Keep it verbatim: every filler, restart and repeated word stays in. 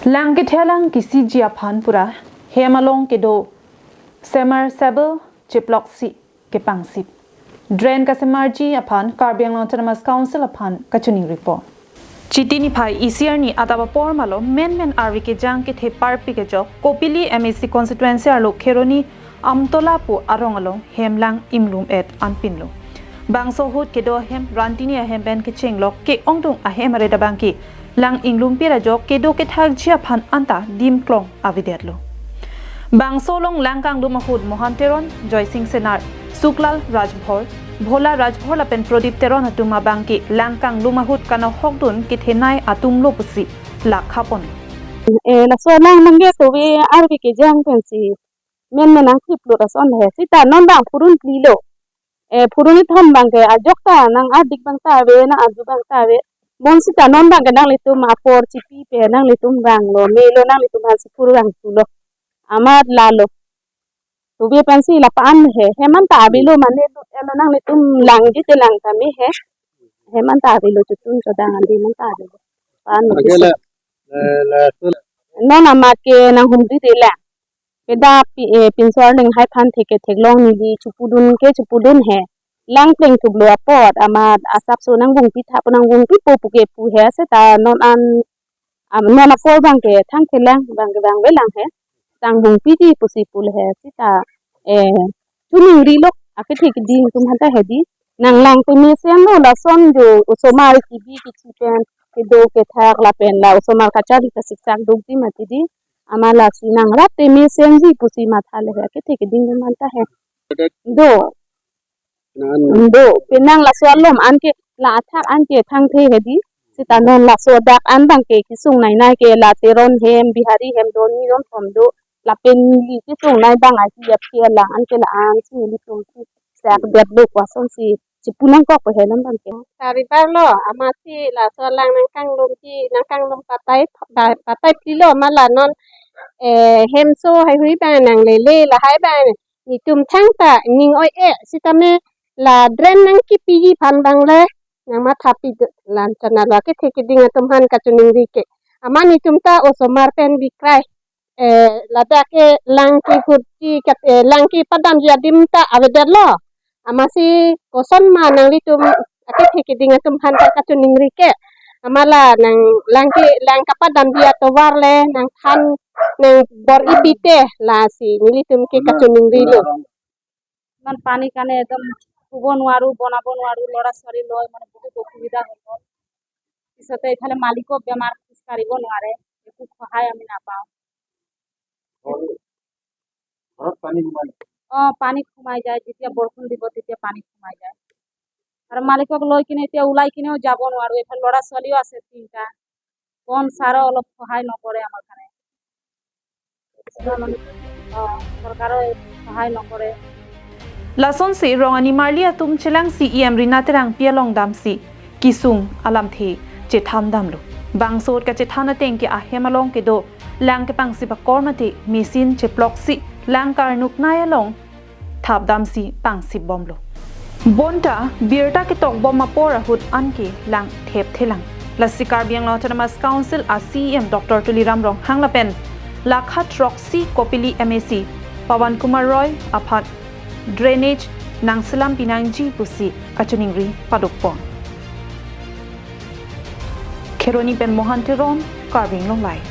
Lang kethe alang kisiji aphan pura hem along kedo semer sebe cheploksi kepangsip. Drain kasemarji aphan Karbi Anglong Autonomous Council aphan kachiningripo. Chiti niphai isi arni adap apor malo menmen arvi kejang kethe parpik ajok Kopili M A C constituency arlo Kheroni Amtola pu arong along hem lang inglum-et anpinlo. Bangso ahut kedo ahem rantini ahem pen kechenglok ke-ongdung ahem aret abangke lang inglumpir ajok kedo kethakji aphan anta dim klong avedetlo. Bangso along lang kanglum ahut Mohan Teron, Joysing Senar, Suklal Rajbhor, Bhola Rajbhor lapen Pradip Teron atum abangke lang kanglum ahut kanohokdun kethenei atumlo pusi lakha pon. Eh, laso lang nangke tove arvi kejang pensi menmen nangthiplo ason he. Sita non bang phurun plilo. Eh, phurun ithom abangke ajok ta nang-ardik abang ta ave, nang-arju abang ta ave. Bonsita non abangke nanglitum apor chipi pen nanglitum vanglo, melo nanglitum aphan si phur vangthulo. Amat lalo. Tove pensi la pa-an he. Hem anta avelo mane lut-etlo, nanglitum langji te lang tame he. Hem anta avelo, chotun chodang andi hem anta avelo. Pa-an Oke, pensi. La, la, la, la. Non amat ke nanghumri de lang. Keda pi, eh, pinso arleng hai aphan theke theklong neli chopudun ke chopudun he. Lang plengthuklo apot amat asapso nangvungpi tha pu nangvungpipo pu ke pu he, seta non an, am, non apor abangke thangthelang abangke vangvelang he. Nangvungpiji pusi pule he, seta, eh, chiningrilo akethe keding atum aphanta he di. Nang lang te mesenlo, lason jo osomar kibi kichi pen kedo kethak lapen la osomar kachari kasiksak dukji mati di. Amat lasi nang rat te mesenji pusi mathalo he, akethe keding atum aphanta he. Do. Nan. Do. Penang laso alom anke la athak anke thangthe he di. Seta non laso adak an abangke kesung nainai ke la Teron hem, Bihari hem, do ni ron thom do. Lapen neli kesung nai abang ahi aphi alang anke la-an si nelitum si sak detlo pu asonsi chipu nangkok pe he non abangke. Saribar lo, amatsi laso lang nangkanglumji, nangkanglum patai, ba-, patai plilo, amat la non, eh, hemso haihui abang nanglele lahai abang netum thangta ning oi-e, sitame la drain nangkipiji aphan abang le nangmathapi do, la-an chana lo akethe keding atum aphan kachiningri ke. Amat netum ta osomar pen bikrai, eh, ladak ke lang kehutji kat, eh, lang kepadamji adim ta avedetlo. Amatsi koson ma nanglitum akethe keding atum aphan ta kachiningri ke. Amat la nang lang ke, lang kepadamji atovar le nangthan nangbor-ipi te, lasi nelitum ke kachiningri-lo. ইমান পানীৰ কাৰণে একদম শুব নোৱাৰো, বনাব নোৱাৰো, ল'ৰা ছোৱালী লৈ মানে বহুত অসুবিধা হৈ গ'ল। পিছতে এইফালে মালিকো বেমাৰ, খোজ কাঢ়িব নোৱাৰে, একো সহায় আমি নাপাওঁ। ঘৰ-, ঘৰত পানী সোমাই? অ, পানী সোমাই যায়, যেতিয়া বৰষুণ দিব তেতিয়া পানী সোমাই যায়। আৰু মালিকক লৈ কিনে এতিয়া ওলাই কিনেও যাব নোৱাৰো, এইফালে ল'ৰা ছোৱালীও আছে তিনিটা। কোন ছাৰে অলপ সহায় নকৰে আমাৰ কাৰণে? অ, চৰকাৰে সহায় নকৰে। Lasonsi rong animarli atum chelangsi E M Rina Terangpi along damsi kesung alamthe chethan damlo. Bangso ahut kachethan ateng ke ahem along kedo lang kepangsip akor mate machine cheploksi lang karnuknei along thapdamsi pangsip bomlo. Bonta birta ketok bom apor ahut anke lang thepthelang. Lasi Karbi Anglong Autonomous Council a C E M Doctor Tuliram Ronghang lapen lakha throksi Kopili M A C Pawan Kumar Roy aphan drainage nangselam pinangji pusi kachiningri paduk pon. Kheroni pen Mohan Teron, Karbi Anglong Live.